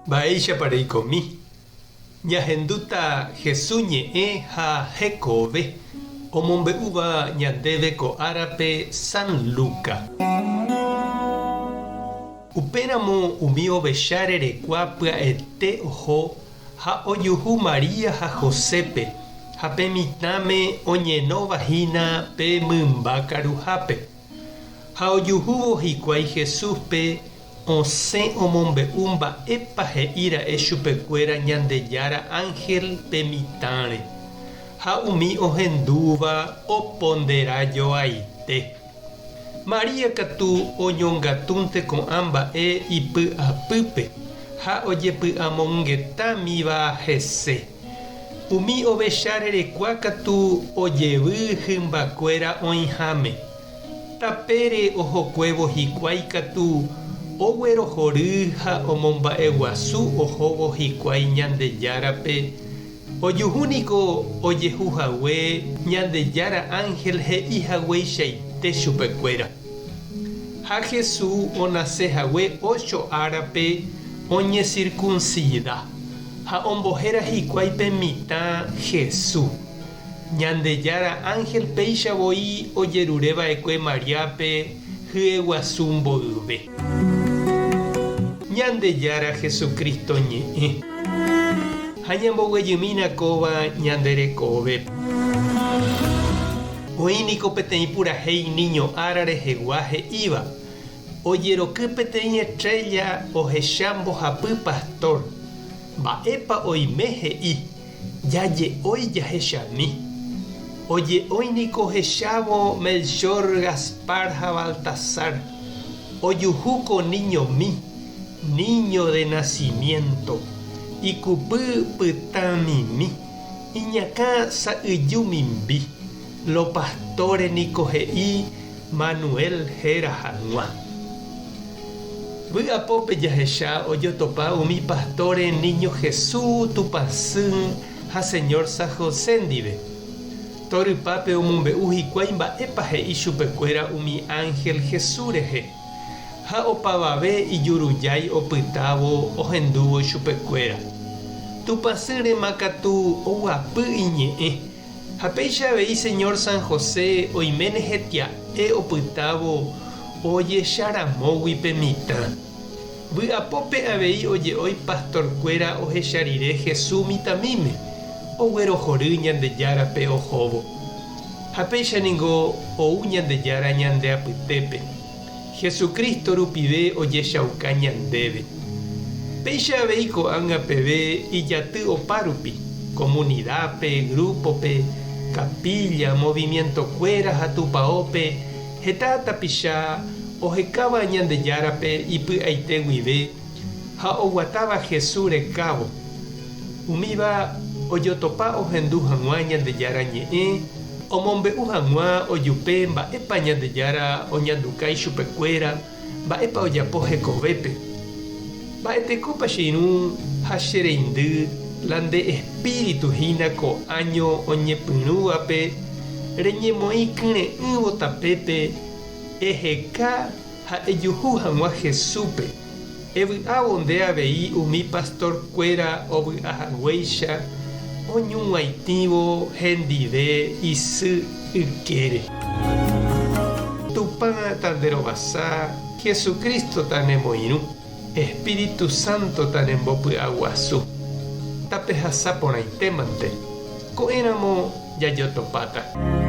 Mba'éichapa reikomi? Ñahendúta Hesu ñe'ẽ ha hekove omombe'úva ñandéve ko árape San Luca. Upéramo umi ovecha rerekua pya'ete oho ha ojuhu María ha Josépe ha pe mitãme oñenóva hína pe mymba karuhápe. Ha ojuhúvo hikuái Jesúspe osẽ omombe'u mba'épa he'i ra'e chupekuéra Ñandejára ánhel pe mitãre, ha umi ohendúva opondera joaite. María katu oñongatúnte ko'ã mba'e ipy'apýpe ha ojepy'amongetámiva hese. Umi ovecha rerekua katu ojevy hymbakuéra oĩháme. Tapére ohokuévo hikuái katu oguerohory ha omomba'eguasu ohóvo hikuái Ñandejárape, ojuhu niko ojehu hague Ñandejára ánhel he'i hagueichaite chupekuéra. Ha Jesús onase hague ocho árape oñesirkunsida, ha ombohéra hikuái pe mitã Jesús. Ñandejára ánhel péicha voi ojerure va'ekue Mariápe hyeguasu mboyve. Ñandejára Jesucristo ñe'ẽ. Ha ñamboguejymína kóva ñande rekove. Oĩ niko peteĩ purahéi niño ára rehegua he'íva, Ojeroky peteĩ estrella ohecha mbohapy pastor. Mba'épa oime he'i? Jaje'ói jahechami. Oje'ói niko ohechávo Melchor, Gaspar ha Baltasar. Ojuhu ko niñomi, niño de nacimiento, ikupy pytã mimi, iñakã sa'yju mimbi. Lo pastore niko he'i Manuel héra hag̃ua. Vy'apópe jahecha ojotopa umi pastore Niño Jesús, Tupãsy ha Señor San José ndive. Torypápe omombe'u hikuái mba'épa he'i chupekuéra umi ánhel Jesús rehe, ha opavave ijurujái opytávo ohendúvo chupekuéra. Tupãsýrema katu oguapy iñe'ẽ. Ha péicha avei Señor San José oiméne hetia'e opytávo ojecharamógui pe mitã. Vy'apópe avei oje'ói pastorkuéra ohecha rire Jesús mitãmíme, oguerohory Ñandejárape ohóvo. Ha péicha ningo ou Ñandejára ñande apytépe. Jesucristo rupive ojechauka ñandéve. Péicha avei ko'ág̃a peve ijaty opárupi, komunidápe, grúpope, kapílla, movimientokuéra ha tupaópe heta tapicha ohekáva Ñandejárape ipy'aite guive ha oguatáva Jesús rekávo. Umíva ojotopa ohendu hag̃ua Ñandejára Ñe'ẽ, omombe'u hag̃ua ojupe mba'épa Ñandejára oñanduka ichupekuéra, mba'épa ojapo hekovépe. Mba'etekópa che irũ ha che reindy la nde espíritu hína ko áño oñepyrũvape reñemoĩ kyre'ỹvo tapépe eheka ha ejuhu hag̃ua Jesúspe. Evy'ávo nde avei umi pastor-kuéra ovy'a haguéicha oñug̃uaitĩvo hendive isy ykére. Tupã tanderovasa, Jesucristo tanemoirũ, Espíritu Santo tanembopy'aguasu. Tapehasa porãitémante, ko'ẽramo jajotopáta.